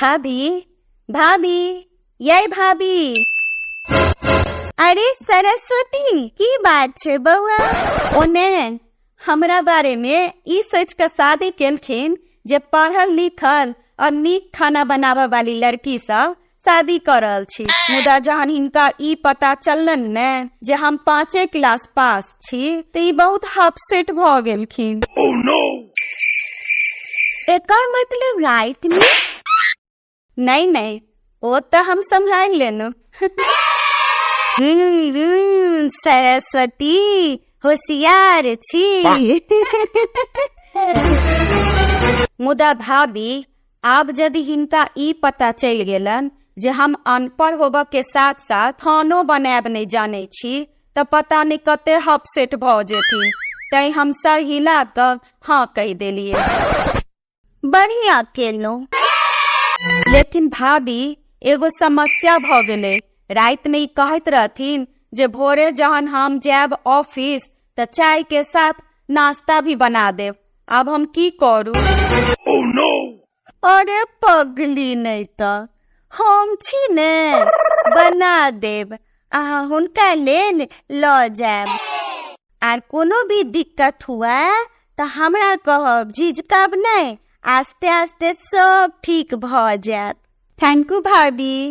भाभी, भाभी, यै भाभी। अरे सरस्वती, की बात छै बौआ? ओने हमरा बारे में ई सोच के शादी केलखिन जे पढ़ल लिखल और नीक खाना बनाबे वाली लड़की सब शादी कर रहल छी, मुदा जहन हिनका ई पता चललन ने जे हम 5 क्लास पास छी तऽ ई बहुत अपसेट भऽ गेलखिन। Oh no! एकर मतलब राति में? नहीं नहीं, ओ तऽ हम सम्हारि लेलहुँ। सरस्वती होशियार छी। मुदा भाभी, आब यदि हिनका ई पता चलि गेलन जे हम अनपढ़ होबऽ के साथ साथ खानो बनायब नहि जानै छी तऽ पता नहि कते अपसेट भऽ जेथिन, तैं हम सर हिला कऽ हाँ कहि देलियै। बढ़िया केलहुँ। लेकिन भाभी, एगो समस्या भऽ गेलै। राति में ई कहैत रहथिन जे भोरे जहन हम जायब ऑफिस तऽ चाय के साथ नाश्ता भी बना देब। आब हम की करू? Oh no! अरे पगली, नहीं तऽ हम छी ने, बना देब, अहाँ हुनका लेल लऽ जायब। आर कोनो भी दिक्कत हुए तऽ हमरा कहब, झिझकब नहि, आस्ते आस्ते सब ठीक भऽ जायत। Thank you भाभी।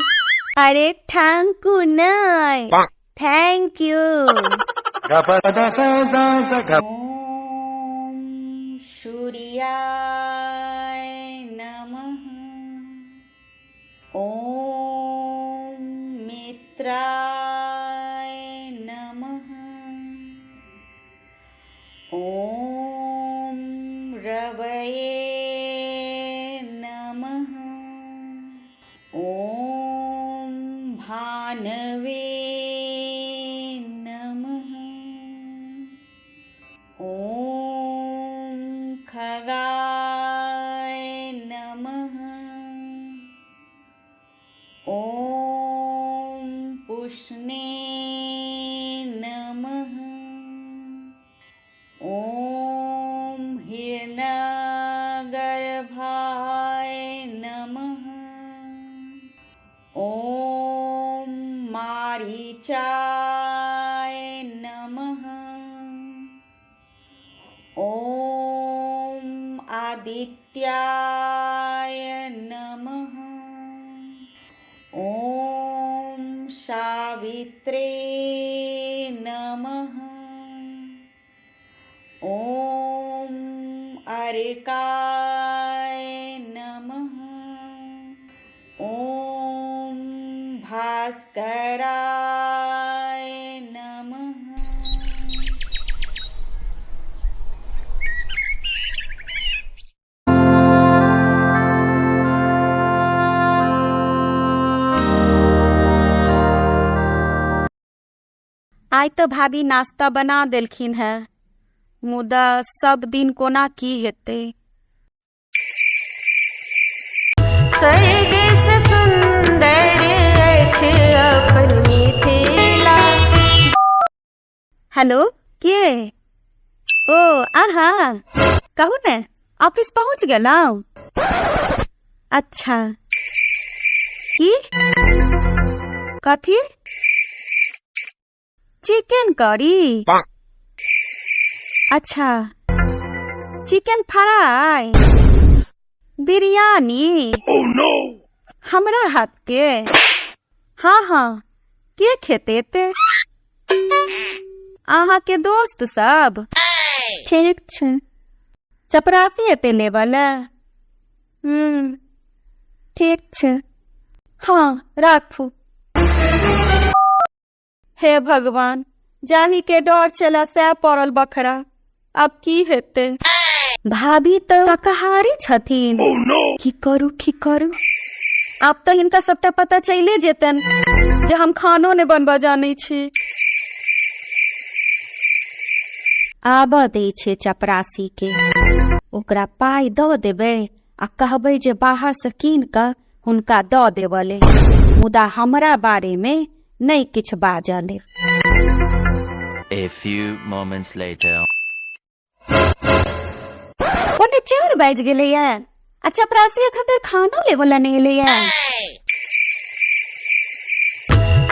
अरे thank you नहि, thank you. ॐ सूर्याय नमः। ॐ मित्राय नमः। ॐ रवये नमः। ॐ भानवे नमः। ॐ खगाय नमः। ॐ पुष्णे नमः। ॐ हिरण्यगर्भाय नमः। ॐ मारीचाय नमः। ॐ आदित्याय नमः। ॐ सावित्रे नमः। ॐ अर्काय नमः। ॐ भास्कराय नमः। आइ तऽ भाभी नाश्ता बना देलखिन है, मुदा सब दिन कोना की हेतै? स्वर्ग से सुंदर अछि अपन मिथिला। हेलो, के? ओ आहा, कहू ने, ऑफिस पहुँच गेलहुँ? अच्छा, की कथी? Chicken curry? अच्छा, chicken fry, biryani? Oh no! हमरा हाथ के? हाँ हाँ, के खेते एते? अहाँ के दोस्त सब? ठीक छै। चपरासी एते लेबऽ ले? ठीक छै, हाँ राखू। हे भगवान, जाही के डर छला सएह पड़ल बखरा, आब की हेतै? भाभी तऽ शाकाहारी छथिन। Oh no! की करू, की करू? आब तऽ हिनका सबटा पता चलिए जेतन जे हम खानो नहि बनबऽ जानै छी। आबऽ दै छै चपरासी के, ओकरा पाइ दऽ देबै आ कहबै जे बाहर से कीन कऽ हुनका दऽ देबऽ ले, मुदा हमरा बारे में नहि किछु बाजऽ ले। A few moments later. 3:45 बाजि गेलैया, आ चपरासी खातिर खानो लेवला नहि एलैया।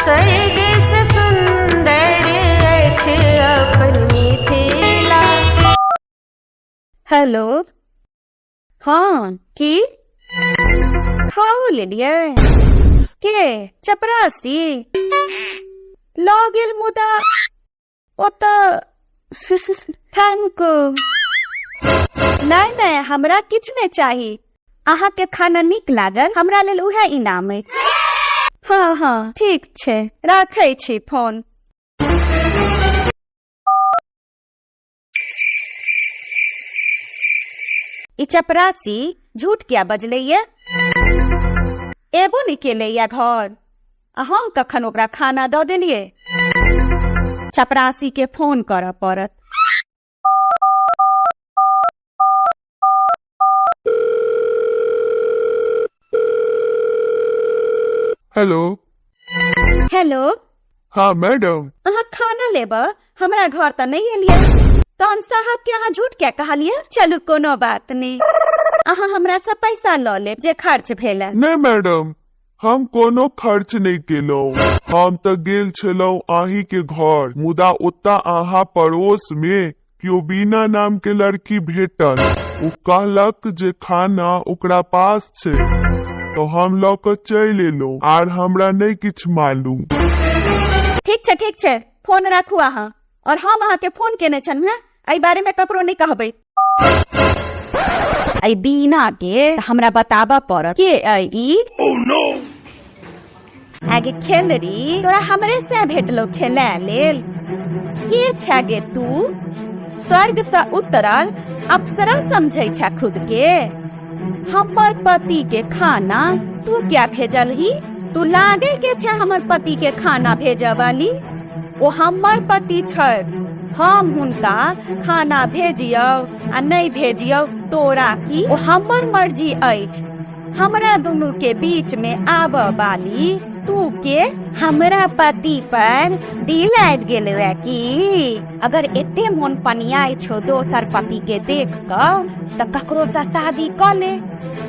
स्वर्ग से सुंदर अछि अपन मिथिला। हेलो, हाँ, की खाओ लेलियै? के चपरासी लऽ गेल, मुदा ओतऽ thank. नहि नहि, हमरा किछु नहि चाही। अहाँके खाना नीक लागल, हमरा लेल उएह इनाम अछि। हँ हँ, ठीक छै, राखै छी फोन। ई चपरासी झूठ किया बजलैया? एबो नहि केलैया घर, आ हम कखन ओकरा खाना दऽ देलियै? चपरासी के फोन करऽ पड़त। हेलो। हेलो। हाँ मैडम। अहाँ खाना लेब हमरा घर तऽ नहि एलियै, तहन साहब के अहाँ झूठ किया कहलियै? चलू, कोनो बात नहि, अहाँ हमरा से पैसा लऽ लेब जे खर्च भेल। नहि मैडम, हम कोनो खर्च नहि केलहुँ। हम तऽ गेल छलहुँ अहीं के घर, मुदा ओतऽ अहाँ पड़ोस में केओ बीना नाम के लड़की भेटल। ओ कहलक जे खाना ओकरा पास छै, तो हम लऽ कऽ चलि एलहुँ, आर हमरा नहि किछु मालूम। ठीक छै, ठीक छै, फोन राखू अहाँ। और हम अहाँके फोन केने छलहुँ हेँ, एहि बारे में ककरो नहि कहबै। एहि बीना के हमरा बताबऽ पड़त के अइ ई। आगे खेलरी, तोरा हमरे से भेटलो खेलै लेल? के छै गे तू? स्वर्ग से उतरल अप्सरा समझै छै खुद के? हमर पति के खाना तू क्या भेजलही? तू लागे के छै हमर पति के खाना भेजऽ वाली? ओ हमर पति छथि, हम हुनका खाना भेजियौ आ नहि भेजियौ, तोरा की? ओ हमर मर्जी अछि। हमरा दुनू के बीच में आबऽ वाली तू के? हमरा पति पर दिल आबि गेल की? अगर एते मोन पनियाइ छौ दोसर पति के देख कऽ, तऽ ककरो से शादी कऽ ले,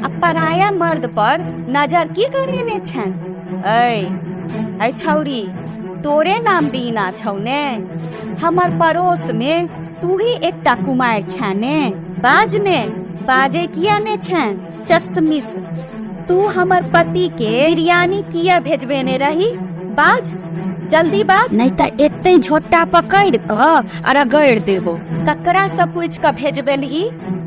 आ पराया मर्द पर नजर की करेने छन? ऐ ऐ छौरी, तोरे नाम बीना छौ ने? हमर पड़ोस में तू ही एकटा कुमारि छे ने? बाज ने, बाजे किया ने छे? चश्मिश, तू हमर पति के बिरयानी किया भेजबेने रही? बाज, जल्दी बाज, नहीं तऽ एते झोटा पकड़ कऽ आ रगड़ देबो। ककरा से पूछ कऽ भेजबेलही?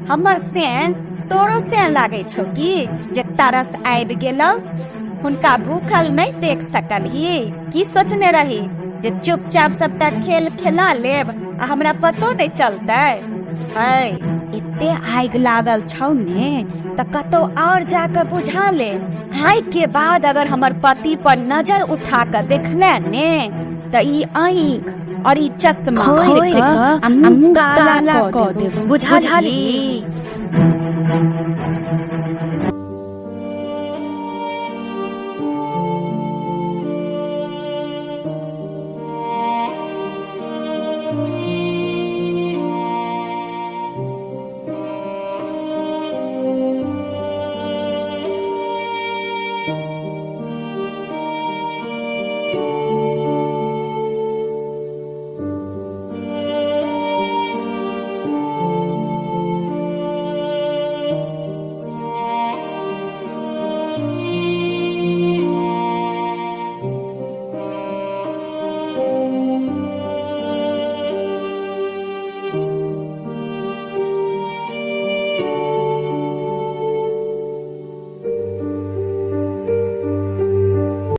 हमर सेन तोरो सेन लागै छौ की जे तरस आबि गेलौ? हुनका भूखल नहीं देख सकलही? की सोचने रही जे चुपचाप सबटा खेल खेला लेब आ हमरा पतो नहीं चलतै? है, एते आगि लागल छौ ने, तऽ कतौ और जाके बुझा ले। आइ के बाद अगर हमर पति पर नजर उठा के देखले ने, तऽ ई आँख और ई चश्मा खोलि कऽ आ मुँह काला कऽ देबो, बुझलही?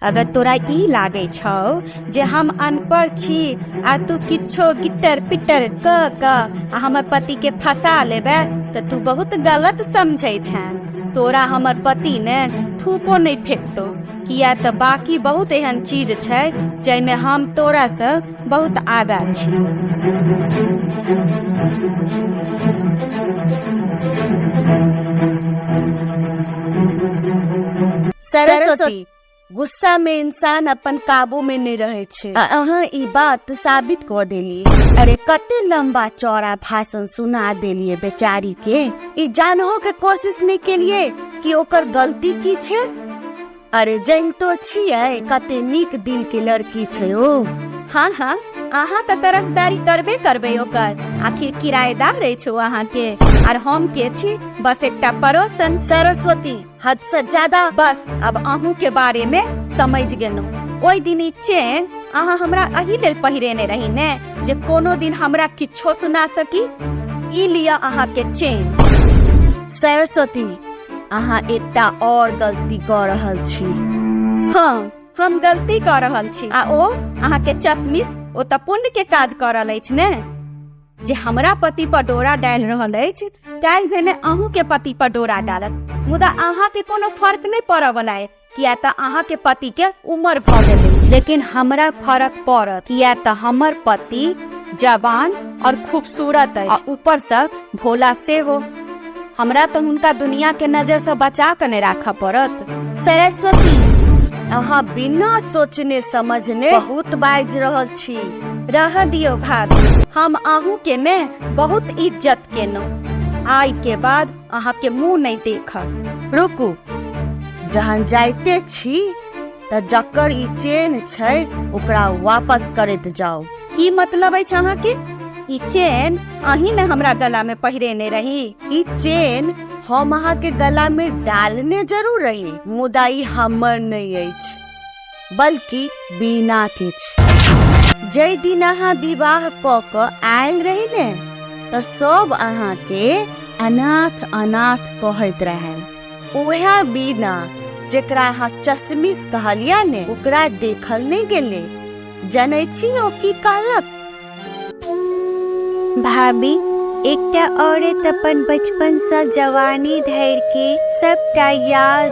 अगर तोरा ई लागै छौ जे हम अनपढ़ छी आ तू किछो गिटर पिटर क क आ हमर पति के फंसा लेबे, तऽ तू बहुत गलत समझै छें। तोरा हमर पति ने थूको नहि फेकतौ, किया तऽ बाकी बहुत एहन चीज छै जाहिमे हम तोरा से बहुत आगा छी। सरस्वती, गुस्सा में इंसान अपन काबू में नहीं रहे छै। आ अहाँ ई बात साबित कऽ देलियै। अरे कते लंबा चौड़ा भाषण सुना देलियै बेचारी के। ई जानहो के कोशिश नहीं केलिए कि ओकर गलती की छै। अरे जनितो छियै कते नीक दिल के लड़की छै ओ। हाँ हाँ, अहाँ तऽ तरफदारी करबे करबै ओकर। आखिर किराएदार अछि ओ अहाँके, आर हम के छी? बस एकटा पड़ोसन। सरस्वती, हद से ज्यादा। बस अब अहूँ के बारे में समझ गेलहुँ। ओहि दिन ई चेन अहाँ हमरा एहि लेल पहिरेने रही ने जे कोनो दिन हमरा किछो सुना सकी। ई लिअ अहाँ के चेन। सरस्वती, अहाँ एकटा और गलती कऽ रहल छी। हाँ, हम गलती कऽ रहल छी। आ ओ अहाँ के चश्मिश, ओ तऽ पुण्य के काज कऽ रहल अछि ने, जे हमरा पति पर डोरा डालि रहल अछि। काल्हि भेने अहूँ के पति पर डोरा डालत, मुदा अहाँ के कोनो फर्क नहीं पड़ऽ वाला है, किया तऽ अहाँ के पति के उम्र भऽ गेल अछि। लेकिन हमरा फर्क पड़त, किया तऽ हमर पति जवान और खूबसूरत अछि, आ ऊपर से भोला सेहो। हमरा तऽ हुनका दुनिया के नजर से बचा के नहीं राखऽ पड़त। सरस्वती, अहाँ बिना सोचने समझने बहुत बाजि रहल छी। रह दियौ भाभी, हम अहूँ के ने बहुत इज्जत केलहुँ। आइ के बाद अहाँ के मुंह नहीं देखब। रुकू, जहन जाइते छी तऽ जकर ई चेन छै ओकरा वापस करैत जाउ। की मतलब अछि अहाँ के? ई चेन अहीं ने हमरा गला में पहिरेने रही। ई चेन हम अहाँ के गला में डालने जरूर रही, मुदा ई हमर नहीं अछि, बल्कि बीना के अछि। जै दिन अहाँ विवाह कऽ कऽ आयल रही ने, तऽ सब अहाँ के अनाथ अनाथ कहैत रहे। ओएह बीना जेकरा अहाँ चश्मिश कहलिया ने, ओकरा देखल नहीं गेलै। जनै छी ओ की कहलक? भाभी, एकटा औरत अपन बचपन से जवानी धरि के सबटा याद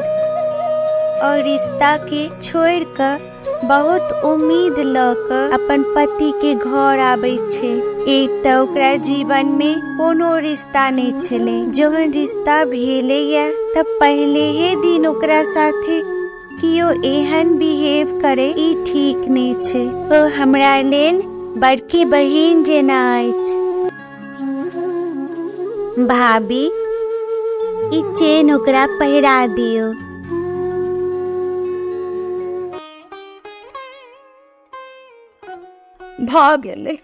और रिश्ता के छोड़ के बहुत उम्मीद ल के अपन पति के घर आबै छै। एक तऽ ओकरा जीवन में कोनो रिश्ता नहीं छलै, जहन रिश्ता भेलैया तऽ पहले ही दिन ओकरा साथे कियो एहन बिहेव करे ई ठीक नहीं छै। ओ हमरा लेल बड़की बहिन जेना अछि। भाभी, ई चेन ओकरा पहिरा दियौ। भऽ गेलै,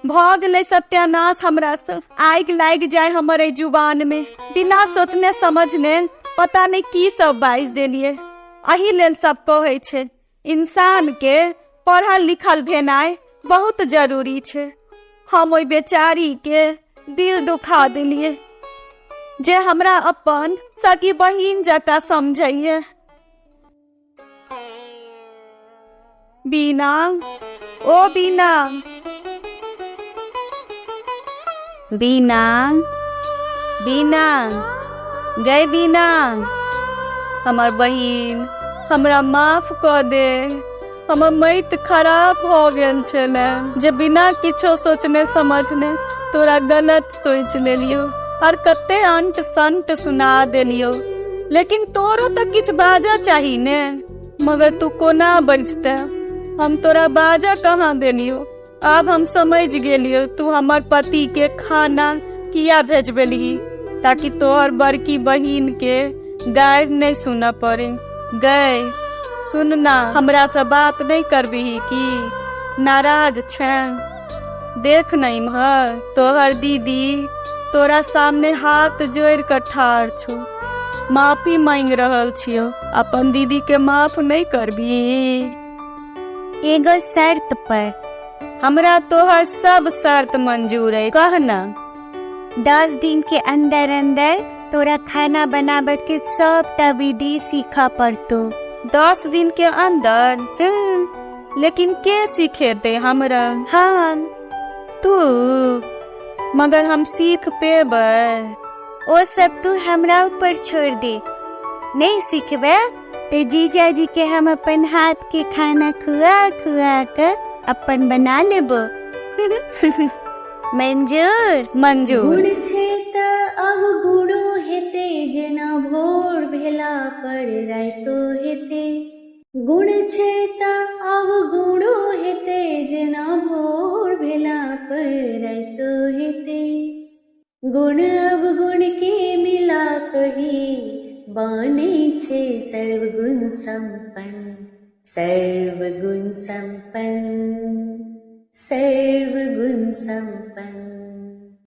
भऽ गेलै सत्यानाश। हमरा से आगि लागि जाय हमर एहि जुबान में। बिना सोचने समझने पता नहीं की सब बाजि देलियै। एहि लेल सब कहै छै इंसान के पढ़ल लिखल भेनाइ बहुत जरूरी छै। हम ओहि बेचारी के दिल दुखा देलियै जे हमरा अपन सगी बहिन जकाँ समझैये। बीना, ओ बीना, बीना, बीना, जय बीना, हमर बहिन, हमरा माफ कऽ दे। हमर मैत खराब भऽ गेल छलै जे बिना किछो सोचने समझने तोरा गलत सोचि लेलियौ और कते अंट संट सुना देलियौ। लेकिन तोरो तऽ किछु बाजऽ चाही ने, मगर तू कोना बजते? हम तोरा बाजऽ कहाँ देलियौ? आब हम समझ गेलियौ तू हमर पति के खाना किया भेजबेलही, ताकि तोहर बड़की बहिन के गारि नहीं सुनऽ पड़े। गै सुन ना, हमरा से बात नहीं करबिही की? नाराज छै? देख न इम्हर, तोहर दीदी तोरा सामने हाथ जोड़ कऽ ठाढ़ छौ, माफी मांगि रहल छियौ। अपन दीदी के माफ नहीं करबी? एगो शर्त पर। हमरा तोहर सब शर्त मंजूर है, कह ना। 10 दिन के अंदर अंदर तोरा खाना बनाबे के सबटा विधि सीखऽ पड़तो। 10 दिन के अंदर? लेकिन के सिखेते हमरा? हम। तू? मगर हम सीख पेबै? ओ सब तू हमरा ऊपर छोड़ दे। नहीं सीखबे तो जीजाजी के हम अपन हाथ के खाना खुआ खुआ कर अपन बना लेबो। मंजूर? मंजूर। गुण छै त अवगुणो हेतै, जेना भोर भेला पर राइतो हेतै। गुण छै तऽ अवगुणो हेतै, जेना भोर भेला पर राइतो हेतै। गुण अवगुण के मिला कही बनै छै सर्वगुण संपन्न, सर्वगुण संपन्न, सर्वगुण संपन्न।